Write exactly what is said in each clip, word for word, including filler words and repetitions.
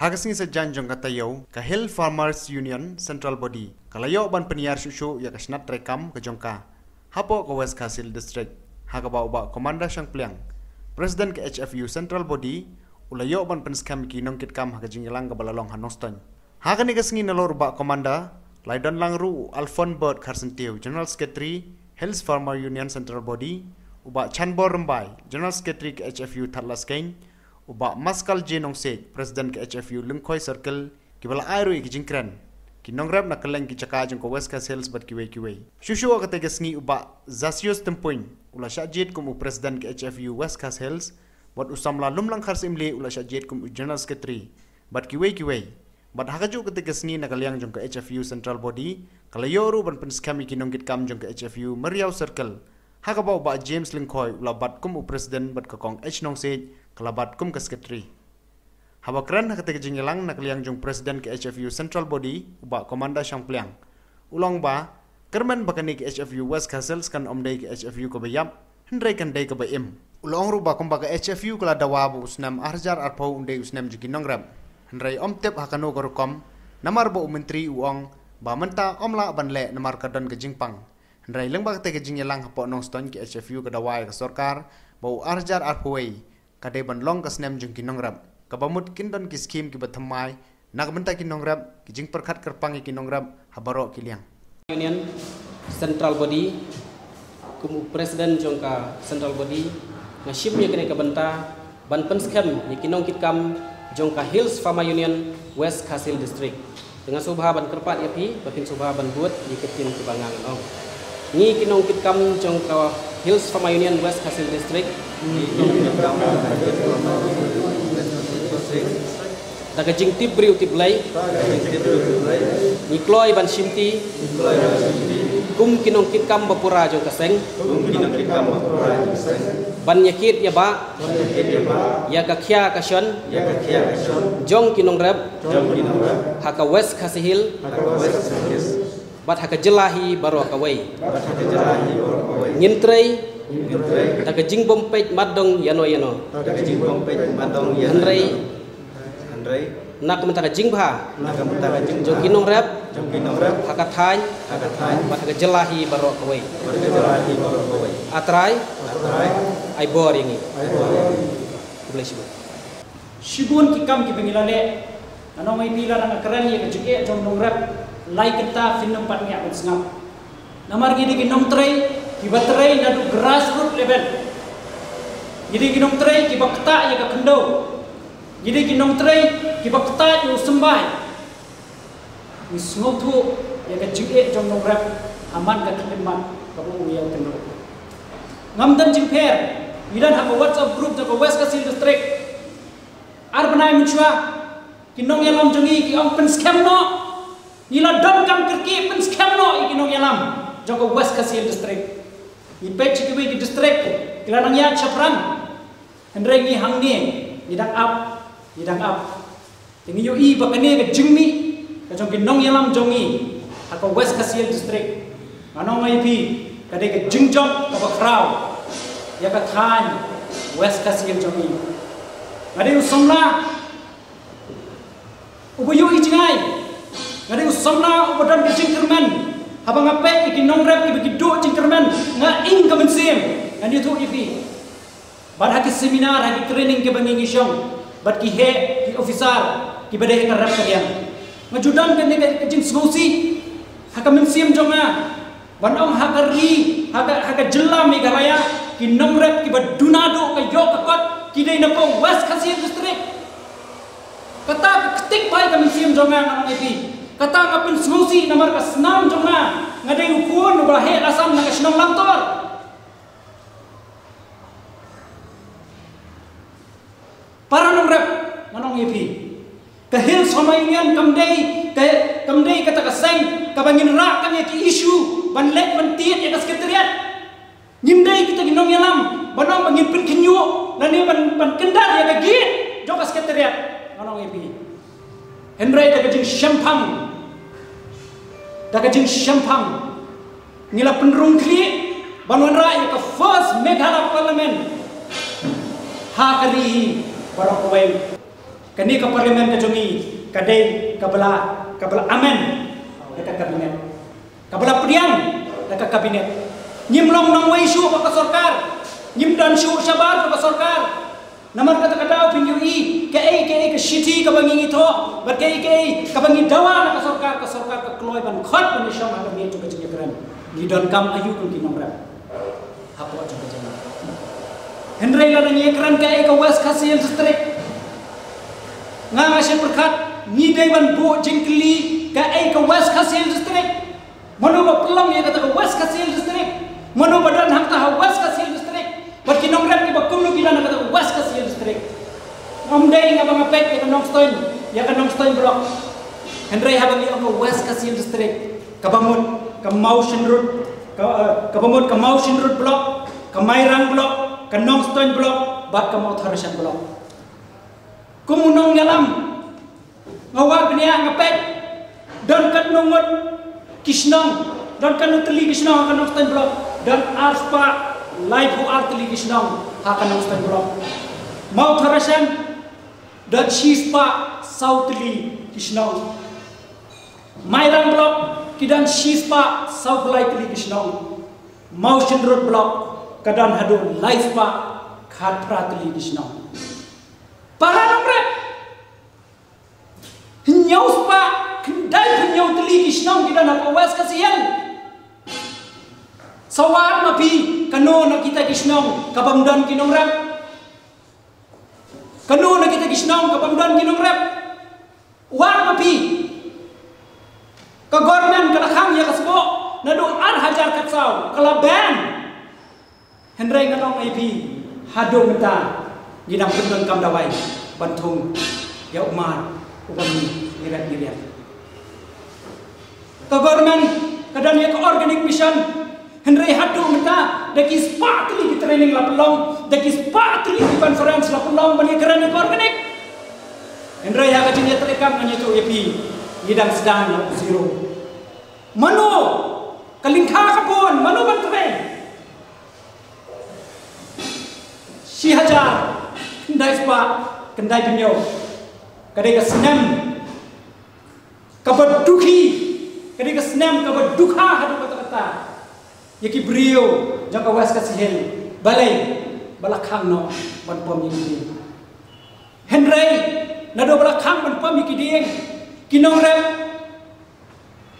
Ha ka sngi Saitjaiñ jong ka taïew, ka Hill Farmers Union Central Body ka la ïoh ban pynïar shuh shuh ïa ka shnat treikam ka jong ka hapoh ka West Khasi Hills District, ha kaba u Bah Commander Shangpliang, President ka H F U Central Body, u la ïoh ban pynskhem ïa ki nongkitkam ha ka jingïalang kaba la long ha Nongstoiñ. Ha kane ka sngi nalor u Bah Commander, la ïadon lang ruh u Alphonse Bird Kharsyntiew, General Secretary, Hills Farmer Union Central Body, u Bah Chanbor Rymbai, General Secretary ka H F U Thadlaskein, u Bah Maskal J Nongsiej, President ka H F U Lyngkhoi Circle, kiba la ai ruh ïa ki jingkren ki nongrep na kylleng ki jaka jong ka West Khasi Hills bad kiwei kiwei. Shuh shuh ha katei ka sngi u Bah Zacius Tympuiñ, u la shah jied kum u President ka H F U West Khasi Hills, bad u samla Lumlang Kharsyiemlieh, u la shah jied kum u General Secretary, bad kiwei kiwei. Bad ha kajuh katei ka sngi na ka liang jong ka H F U Central Body, ka la ïoh ruh ban pynskhem ïa ki nongkitkam jong ka H F U Meriaw Circle, ha kaba u Bah James Lyngkhoi u la bat kum u President bad ka Kong H Nongsiej ka la bat kum ka Secretary. Haba kren ha katei ka jingïalang na ka liang jong President ka H F U Central Body, u Bah Commander Shangpliang, u la ong ba kyrmen ba kane ka H F U West Khasi Hills kan ym dei ka H F U kaba ïap, hynrei kan dei kaba im. U la ong ruh ba kumba ka H F U ka la dawa ba u snem ar hajar arphew un dei u snem jong ki nongrep, hynrei ym tip ha kano ka rukom, namar ba u Myntri u ong ba mynta ym lah ban leh namar ka don ka jingpang. Hynrei lyngba katei ka jingïalang hapoh Nongstoiñ, ka H F U ka dawa ïa ka sorkar ba u ar hajar arphew wei ka dei ban long ka snem jong ki nongrep, kaba mut kin don ki skhim kiba thymmai na ka bynta ki nongrep, ki jingpyrkhat kyrpang ïa ki nongrep ha baroh ki liang. Union Central Body, kum u President jong ka Central Body, nga shim ïa kane ka bynta ban pynskhem ïa ki nongkitkam jong ka Hills Farmer Union West Khasi Hills District. Te nga sngewbha ban kyrpad ïa phi ba phin sngewbha ban bud ïa ki ktien kiba nga ngan ong. Ngi ki nongkitkam jong ka Hills Farmer Union West Khasi Hills District, da ka jingtip briew tip Blei, ngi kloi ban shimti kum ki nongkitkam ba pura jong ka seng ban ïakit ïabah ïa ka khia ka shon jong ki nongrep ha ka West Khasi Hills bad ha ka jylla hi baroh kawei. Ngin trei da ka jingbym peit mat dong ïano ïano, hynrei na ka bynta ka jingbha jong ki nongrep ha ka thaiñ bad ha ka jylla hi baroh kawei. A Trai, ai bor ïa ngi. Khublei shibun. Shibun ki kam kiba ngi la leh. Ngan ong ïa phi, lada nga kren ïa ka jingeh jong nongrep, lai kynta phin nym pat ngiah ban sngap. Namar ngi dei ki nongtrei kiba trei naduh grassroot level. Ngi dei ki nongtrei kiba ktah ïa ka khyndew. Ngi dei ki nongtrei kiba ktah ïa u symbai. Ngi sngewthuh ïa ka jingeh jong nongrep ha man ka khyllipmat kaba u ïa u tynruk. Ngam don jingpher, ngi don ha ka WhatsApp group jong ka West Khasi Hills District. Ar bnai mynshuwa ki nongïalam jong ngi ki ong pynskhem noh. Ngi la donkam kyrkieh, pynskhem noh ïa ki nongïalam jong ka West Khasi Hills District. Ngi peit sha kiwei ki district ki la nang ïaid shaphrang. Hynrei ngi hangne ngi dang ap, ngi dang ap. Te ngi ïohi ba kane ka jingmih ka jong ki nongïalam jong ngi ha ka West Khasi Hills District, ngan ong ïa phi, ka dei ka jingjop kaba khraw ïa ka thaiñ West Khasi Hills jong ngi. Nga dei u samla uba ïohi jngai. Nga dei u samla uba don ka jingkyrmen. Haba nga peit ïa ki nongrep kiba ki duh jingkyrmen, nga ing ka mynsiem. Ngan ïathuh ïa phi. Bad ha ki seminar, ha ki training kiba ngi ngi shong bad ki heh, ki officer kiba dei ha ka rep ka liang, nga ju don kane ka, ka jingsngewsih ha ka mynsiem jong nga. Ban ong ha ka ri, ha ka, ha ka jylla Meghalaya, ki nongrep kiba duna duh ka ïoh ka kot ki dei na ka West Khasi Hills District. Kata ka ktik bai ka mynsiem jong nga, ngan ong ïa phi. Kata nga pynsngewsih namar ka snam jong nga, nga dei u khun uba la heh la san na ka shnong Lamtor. Para nongrep, ngan ong ïa phi, ka Hills Farmer Union kam dei, ka, kam dei kata ka seng kaba ngin rah kan ïa ki issue ban leit ban tied ïa ka secretariat. Ngim dei kita ki nongïalam ban ong ba ngin pynkhynñiuh lane ban, ban kyndar ïa ka gate jong ka secretariat, ngan ong ïa phi. Hynrei da ka jingshemphang, da ka jingshemphang, ngi la pynrung khlieh ban wanrah ïa ka first Meghalaya Parliament ha ka ri hi baroh kawei. Kane ka parliament ka jong ngi ka dei kaba la, kaba la amend da ka kabinet, kaba la pdiang da ka kabinet. Ngim long nongwei shuh bad ka sorkar, ngim don shuh shabar bad ka sorkar. Namar kata ka daw phin ïohi kaei kaei ka shithi kaba ngi ithuh bad kaei kaei kaba ngi dawa na ka sorkar, ka sorkar ka kloi ban khot ban ïashong ha ka miet jong ka jingïakren. Ngi donkam aïu kum ki nongrep hapoh jong ka jylla? Hynrei lada ngi ïakren kaei ka West Khasi Hills District, nga nga shu pyrkhat ngi dei ban buh jingkylli kaei ka West Khasi Hills District. Mano ba pynlong ïa kata ka West Khasi Hills District? Mano ba don hangta ha West Khasi Hills District? Bad ki nongrep kiba kumno ki don ha kata ka West Khasi Hills District? Ym dei nga ba nga peit ïa ka Nongstoiñ, ïa ka Nongstoiñ Block. Hynrei haba ngi ong ka West Khasi Hills District, kaba mut ka Mawshynrut, ka, eh, kaba mut ka Mawshynrut Block, ka Mairang Block, ka Nongstoiñ Block bad ka Mawthadraishan Block. Kum u nongïalam, nga wad bniah, nga peit, don katno ngut ki shnong, don katno tylli ki shnong ha ka Nongstoiñ Block? Don arspah laiphew ar tylli ki shnong ha ka Nongstoiñ Block. Mawthadraishan, don shispah saw tylli ki shnong. Mairang Block ki don shispah sawphew lai tylli ki shnong. Mawshynrut Block ka don haduh laispah khatphra tylli ki shnong. Para nongrep, hynñiewspah khyndai phew hynñiew tylli ki shnong ki don hapoh West Khasi Hills. Sa wad ma phi, kano na kita ki shnong ka bym don ki nongrep? Kano na kita ki shnong ka bym don ki nongrep? Wad ma phi. Ka government ka la khang ïa ka sboh naduh ar hajar khatsaw, ka la ban. Hynrei ngan ong ïa phi, haduh mynta ngi dang pyndonkam dawai ban thung ïa u mar uba ngi, ngi ret ngi riat. Ka government ka don ïa ka organic mission, hynrei haduh mynta da ki spah tylli ki training la pynlong, da ki spah tylli ki conference la pynlong ban ïakren ïa ka organic. Hynrei ha ka jingïatreikam ngan ïathuh ïa phi, ngi dang sdang na u zero. Mano ka lyngkha ka bun, mano ban trei? Shi hajar khyndai spah khyndai phew hynñiew. Ka dei ka snem kaba dukhi, ka dei ka snem kaba dukha haduh katta katta ïa ki briew jong ka West Khasi Hills. Balei? Ba la khang noh ban pom ïa ki dieng. Hynrei naduh ba la khang ban pom ïa ki dieng, ki nongrep,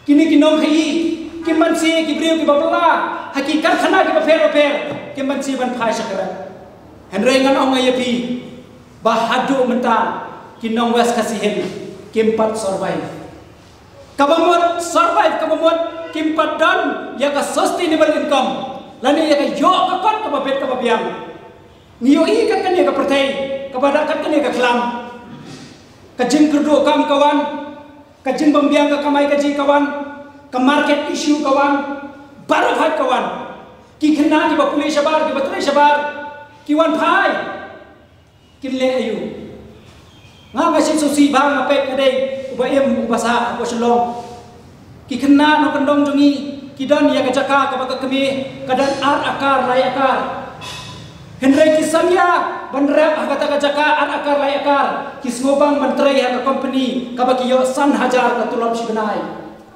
kine ki nongkhaii, kim banse, ki briew kiba bylla ha ki karkhana kiba pher bapher, kim banse ban phai sha ka rep. Hynrei ngan ong ïa phi ba haduh mynta ki nong West Khasi Hills kim pat survive. Kaba mut survive, kaba mut kim pat don ïa ka sustainable income lane ïa ka ïoh ka kot kaba bit kaba biang. Ngi ïohi kat kane ka pyrthei kaba da kat kane ka khlam. Ka jingkyrduh kam ka wan, ka jingbymbiang ka kamai kajih ka wan, ka market issue ka wan, baroh bhait ka wan. Ki khynnah kiba pule shabar, kiba trei shabar, ki wan phai. Kin leh aïu? Nga nga shisha shisha ba nga peit nga dei uba im uba sah hapoh Shillong. Ki khynnah nongkyndong jong ngi ki don ïa ka jaka kaba ka kmie ka don ar akar lai akar. Hynrei ki samla ban rep ha kata ka jaka ar akar lai akar, ki sngewbang ban trei ha ka company kaba ki ïoh san hajar ka tulop shi bnai.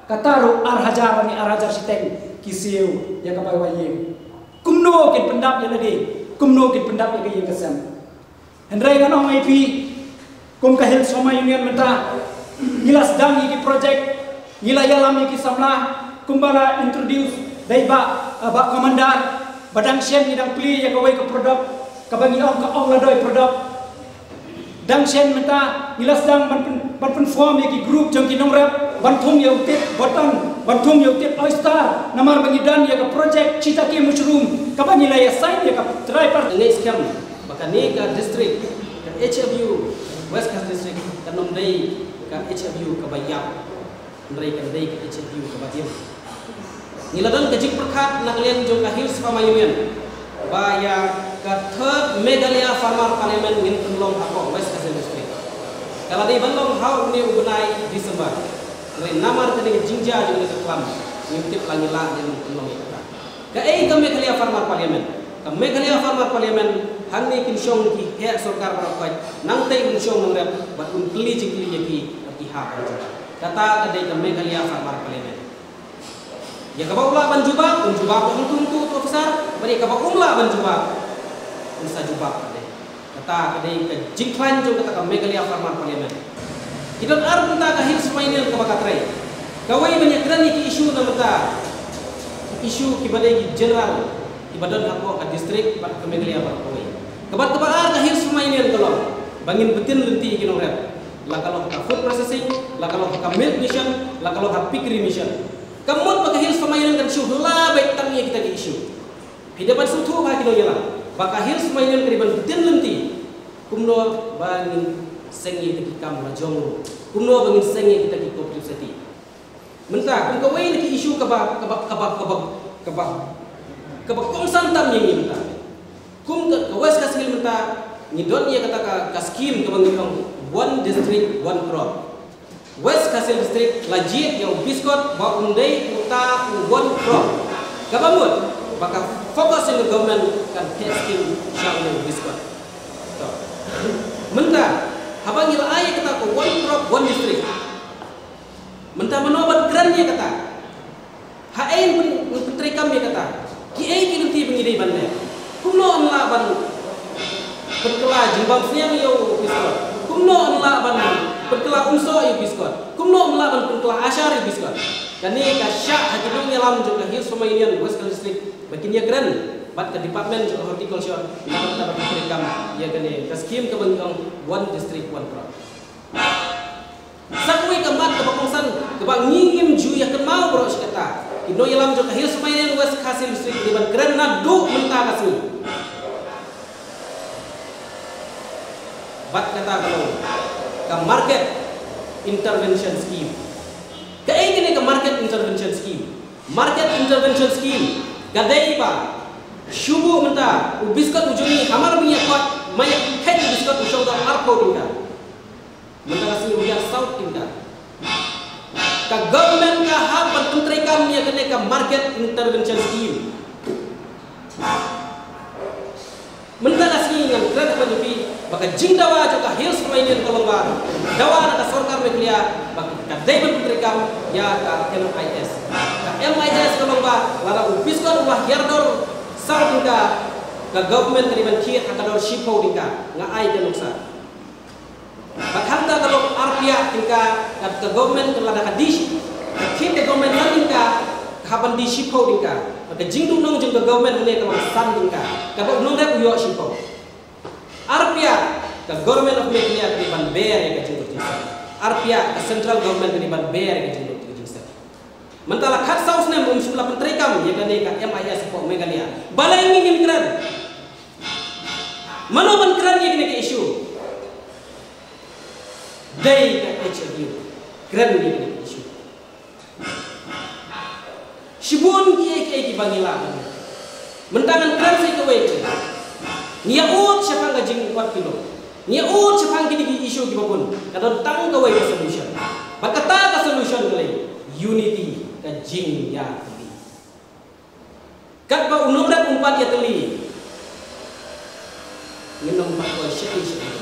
Kata ruh ar hajar ne ar hajar shiteng ki siew ïa ka bai wai ïing. Kumno kin pyndap ïa lade? Kumno kin pyndap ïa ka ïing ka sem? Hynrei ngan ong ïa phi, kum ka Hills Farmer Union mynta ngi la sdang ïa ki project, ngi la ïalam ïa ki samla, kumba la introduce da i bah, eh, bah Commander, ba dang shen ngi dang plie ïa kawei ka product kaba ngi ong ka Ong Ladoi product. Dang shen mynta ngi la sdang ban pyn, ban pynform ïa ki group jong ki nongrep ban thung ïa u tip button, ban thung ïa u tip oyster, namar ba ngi don ïa ka project shiitake mushroom kaba ngi la ïa sign ïa ka tripartite. Ngi skhem ba kane ka district, ka H F U West Khasi District kan ym dei ka H F U kaba ïap, hynrei kan dei ka H F U kaba im. Ngi la don ka jingpyrkhat na ka liang jong ka Hills Farmer Union ba ïa ka Third Meghalaya Farmer Parliament ngin pynlong hapoh West Khasi District. Ka la dei ban long ha une u bnai December, hynrei namar kane ka jingjia jong kane ka khlam, ngim tip la ngi lah ne em pynlong ïa kata. Kaei ka Meghalaya Farmer Parliament? Ka Meghalaya Farmer Parliament, hangne kin shong ki heh sorkar baroh kawei, nangtei kin shong nongrep, Bad un kylli jingkylli ïa ki, ïa ki ha ban jubab. Kata ka dei ka Meghalaya Farmer Parliament. Ïa kaba u lah ban jubab, un jubab hangtu hangtu u officer, bad ïa kaba um lah ban jubab, un sa jubab pat de. Kata ka dei ka jingkhlaiñ jong kata ka Meghalaya Farmer Parliament. Ki don ar bynta ka Hills Farmer Union kaba ka trei. Kawei ban ïakren ïa ki issue na bynta, issue kiba dei ki general, kiba don hapoh ka district bad ka Meghalaya baroh kawei. Kaba, kaba ar ka Hills Farmer Union ka long ba ngin btin lynti ïa ki nongrep, la ka long ka food processing, la ka long ka milk mission, la ka long ka piggery mission. Ka mut ba ka Hills Farmer Union kan shu la beit tang ïa kita ki issue. Phi dei ban sngewthuh ha ki nongïalam ba ka Hills Farmer Union ka dei ban btin lynti kumno ba ngin seng ïa kita ki kam la jong ruh, kumno ba ngin seng ïa kita ki cooperative society. Mynta kum kawei na ki issue kaba, kaba, kaba, kaba, kaba, kaba kongsan tam ïa ngi mynta. Kum ka, ka West Khasi Hills mynta ngi don ïa kata ka, ka scheme kaba ngi ong one district one crop. West Khasi Hills District la jied ïa u biskot ba un dei uta u one crop. Kaba mut ba ka focus jong ka government kan theh scheme sha u biskot. To. Mynta haba ngi la ai kata ka one crop one district, mynta mano ban kren ïa kata? Ha ei pyn-, pyntreikam ïa kata? Kiei ki lynti ba ngi dei ban leh? Kumno yn lah ban pynkylla jingbam sniang ïa u biskot? Kumno yn lah ban pynkylla umsoh ïa u biskot? Kumno yn lah ban pynkylla ashar ïa u biskot? Kane ka shah ha ki nongïalam jong ka Hills Farmer Union West Khasi Hills District ba kin ïakren bad ka Department jong Horticulture na ka bynta ban pyntreikam ïa kane ka scheme kaba ngi ong one district one crop. Sa kawei ka mat kaba kongsan kaba ngi ngim ju ïakynmaw baroh shi katta. Ki nongïalam jong ka Hills Farmer Union West Khasi Hills District ki dei ban kren naduh mynta ka sngi. Bad kata ka long ka Market Intervention Scheme. Kaei kane ka Market Intervention Scheme? Market Intervention Scheme ka dei ba shu buh mynta u biskot u jong ngi, hamar ba ngi ïa kot, ma ïa khet u biskot u shong da arphew tyngka. Mynta ka sngi u ïa saw tyngka. Ka government ka hap ban pyntreikam ïa kane ka Market Intervention Scheme. Mynta ka sngi ngan kren ha phi ba ka jingdawa jong ka Hills Farmer Union ka long ba dawa na ka sorkar Meghalaya ba ka dei ban pyntreikam ïa ka M I S. Ka M I S ka long ba lada u biskot u la hiar dor saw tyngka, ka government ka dei ban thied ha ka dor shiphew tyngka. Nga ai ka nuksa. Bad hangta ka long arphew tyngka, ka, ka government ka lada ka dei, ka thied ka government san tyngka, ka hap ban dei shiphew tyngka. Bad ka jingduhnong jong ka government hangne ka long san tyngka. Kaba u nongrep u ïoh shiphew. Arphew, ka Government of Meghalaya ka dei ban bear ïa ka jingduk jingstad. Arphew, ka central government ka dei ban bear ïa ka jingduk jingstad. Mynta la khatsaw snem um shym la pyntreikam ïa kane ka M I S hapoh Meghalaya. Balei ngi ngim kren? Mano ban kren ïa kane ka issue? Dei ka H F U kren ïa kane ka issue. Shibun kiei kiei kiba ngi lah ban leh. Mynta ngan kren sa kawei. Ngi ïa ud shaphang ka jingwad kino. Ngi ïa ud shaphang kine ki issue kiba bun. Ka don tang kawei ka solution. Bad kata ka solution ka long unity, ka jingïatylli. Katba u nongrep um pat ïatylli, ngin ym pat koit shaei shaei.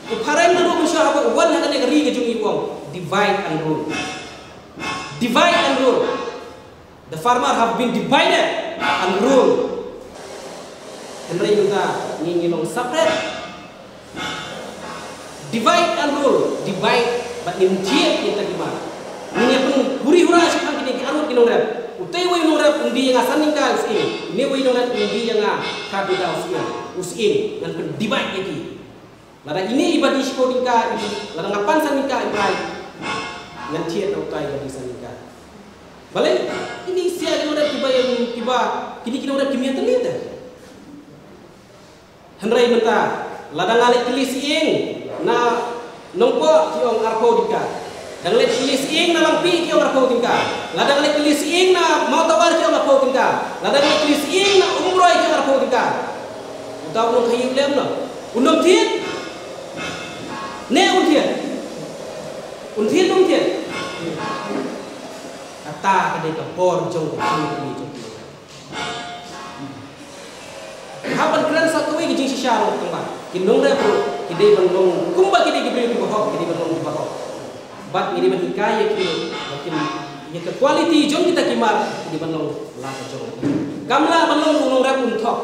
U phareng na ruh mynshuwa haba u wan ha kane ka ri ka jong ngi u ong, divide and rule. Divide and rule. The farmer have been divided and ruled. Hynrei mynta ngi, ngi long separate. Divide and rule, divide, bad ngin jied ïa kita ki mat. Ngin ïa pynhuri hura shaphang kine ki arngut ki nongrep. Utei uwei u nongrep un die ïa nga san tyngka u sying. Une uwei u nongrep un die ïa nga khat tyngka u sying. U sying, ngan pyn-divide ïa ki. Lada ine iba die shiphew tyngka, lada nga pan san tyngka, i Blai, ngan thied na utai iba die san tyngka. Balei? Ine i shisha ki nongrep kiba, kiba, kine ki nongrep kim ïatylli te. Hynrei mynta, lada nga leit kylli sying na Nongpoh ki ong arphew tyngka. Dang leit kylli sying na Langpih ki ong arphew tyngka. Lada nga leit kylli sying na Mawtawar ki ong arphew tyngka. Lada nga leit kylli sying na Umroi ki ong arphew tyngka. Uta u nongkhaïi u lem noh. Un ym thied? Ne un thied? Un thied ne um thied? Kata ka dei ka bor jong ka jingkylli jong ki. Hap ban kren sa kawei ka jingshisha ruh tang ba ki nongrep ruh Ki dei ban long kumba ki dei ki briew kiba hok, ki dei ban long kiba hok. Bad ngi dei ban hikai ïa ki, ïa ki, ïa ka quality jong kita ki mar, ki dei ban long la ka jong. Kam lah ban long u nongrep un thok.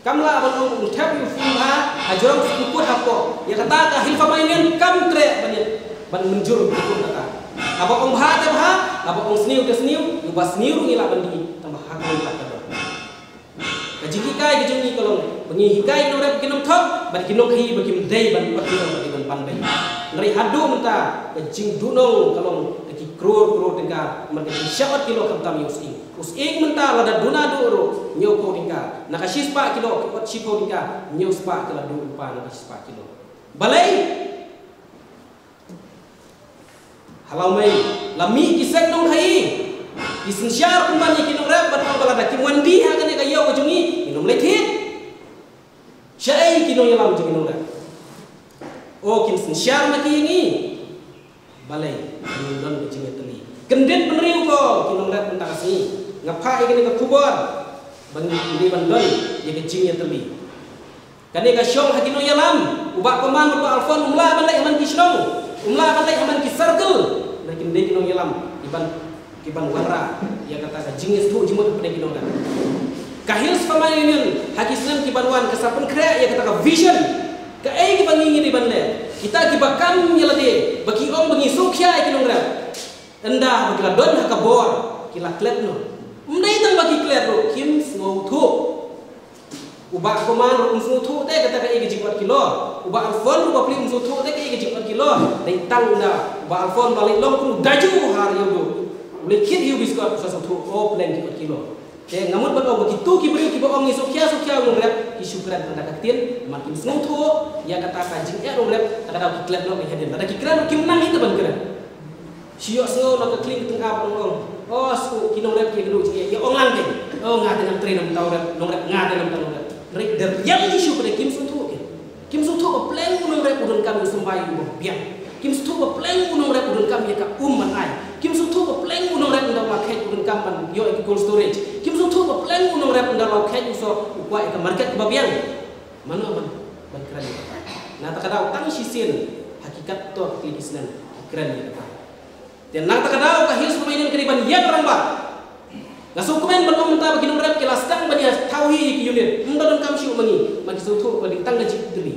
Kam lah ban long un thep ïa u phone ha, ha jrong sku kut hapoh. Ïa kata ka Hills Farmers Union kam treh ban ïa, ban mynjur ïa kata. Haba ong bha te bha, haba ong sniew te sniew, ïa uba sniew ruh ngi lah ban die, tang ba ha ka long ka dor. Ka jinghikai ka jong ngi ka long ba ngi hikai ki nongrep ki nongthok, bad ki nongkhaii ba kim dei ban ot kilo, ba ki ban ban dei. Hynrei haduh mynta ka jingduhnong ka long da ki klur klur tyngka, namar ka jingshah ot kilo khamtam ïa u sying. U sying mynta lada duna duh ruh hynñiewphew tyngka, na ka shispah kilo ki ot shiphew tyngka, hynñiewspah ki la duh lypa na ka shispah kilo. Balei? Ha Lawmei la mih ki seng nongkhaii ki synshar pynban ïa ki nongrep, bad ong ba lada kim wan die ha kane ka ïew ka jong ngi, ngin ym leit thied. Shaei ki nongïalam jong ki nongrep? O, kin synshar ma ki ïa ngi. Balei? Ngim don ka jingïatylli. Kyndit bynriew ko ki nongrep mynta ka sngi. Nga phah ïa kane ka khubor ba ngi dei ban don ïa ka jingïatylli. Kane ka shong ha ki nongïalam. U Bah Command bad u Bah Alphonse um lah ban leit ha man ki shnong, um lah ban leit ha man ki circle. Hynrei kin dei ki nongïalam kiban, kiban wanrah ïa kata ka jingïasngewthuh jingmut hapdeng ki nongrep. Ka Hills Farmers Union ha ki snem kiban wan ka sa pynkhreh ïa kata ka vision. Kaei kaba ngi, ngi dei ban leh? Kita kiba kam ïa lade ba ki ong ba ngi sngewkhia ïa ki nongrep, ynda ba ki la don ha ka bor ki la klet noh. Ym dei tang ba ki klet ruh, kim sngewthuh. U Bah Command ruh um sngewthuh te kata kaei ka jingmut kilo. U Bah Alphonse ruh bapli um sngewthuh te kaei ka jingmut kilo. Dei tang ynda u Bah Alphonse ba leit long kum u daju ha Ri Lum Dum, u leit kit ïa u biskot, u sa sngewthuh, o, pleng ki ot kilo. Te nga mut ban ong ba kito ki briew kiba ong ngi sngewkhia sngewkhia u nongrep, ki shu kren tang da ka ktien, namar kim sngewthuh ïa kata ka jingeh nongrep. Ta ka daw ki klet noh ki hadien, lada ki kren kim nang hi te ban kren. Shu ïohsngew na ka kling ka tyngab ban ong, o, shu ki nongrep ki ïa kdew jingeh, ïa ong lang te. O, nga te ngam trei na bynta u rep nongrep, nga te na bynta nongrep. Hynrei da riam issue pat kim sngewthuh ki. Kim sngewthuh ba pleng u nongrep u donkam ïa u symbai uba biang. Kim sngewthuh ba pleng u nongrep u donkam ïa ka um ban ai. Kim sngewthuh ba pleng u nongrep ynda u la kheit u donkam ban ïoh ïa ka cold storage. Kim sngewthuh ba pleng u nongrep ynda u la kheit u soh u kwah ïa ka market kaba biang. Mano ban, ban kren ïa kata? Na kata ka daw tang shisien ha ki katto katne ki snem ki kren ïa kata. Te na kata ka daw ka Hills Farmers Union ka dei ban ïeng rangbah. Nga sngewkmen ban ong mynta ba ki nongrep ki la sdang ban ïa thaw hi ïa ki unit. Ym da donkam shuh ma ngi, ma ki sngewthuh ba dei tang ka jingtylli.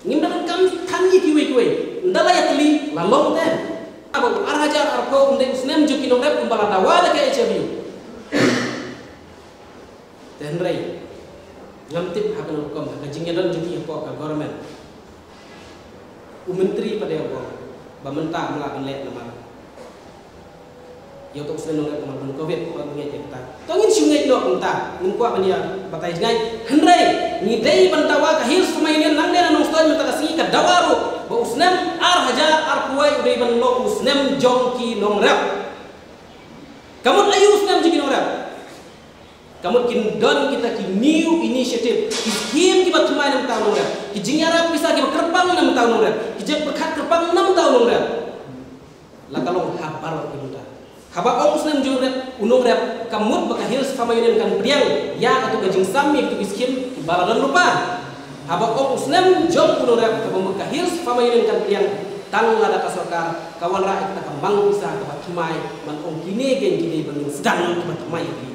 Ngim da donkam than ïa kiwei kiwei. Ynda la ïatylli la long te. Ba u ar hajar arphew um dei u snem jong ki nongrep kumba la dawa da ka H F U. Te hynrei ngam tip ha kano ka rukom, ha ka jingïadon jong ki hapoh ka government, u myntri pat u ong ba mynta ym lah ban leh namar ïa uto u snem nongrep namar ban covid, ba ngeit ïa kata. To ngin shu ngeit noh mynta, ngim kwah ban ïa batai jngai. Hynrei ngi dei ban dawa, ka Hills Farmers Union nangne na Nongstoiñ mynta ka sngi ka dawa ruh ba u snem ar hajar arphew wei u dei ban long u snem jong ki nongrep. Ka mut aïu u snem jong ki nongrep? Ka mut kin don kita ki new initiative, ki skim kiba thymmai na bynta u nongrep, ki jingïarap pisa kiba kyrpang na bynta u nongrep, ki jingpyrkhat kyrpang na bynta u nongrep. La ka long ha baroh ki bynta. Haba ong u snem jong u nongrep, u nongrep, ka mut ba ka Hills Farmers Union kan pdiang ïa kato ka jingsam ïa kato ki skim kiba la don lypa. Haba ong u snem jong u nongrep, kaba mut ka Hills Farmers Union kan pdiang tang lada ka sorkar ka wanrah ïa kata ka mang pisa kaba thymmai ban ong kine kein ki dei ba ngin sdang kiba thymmai ïa ki.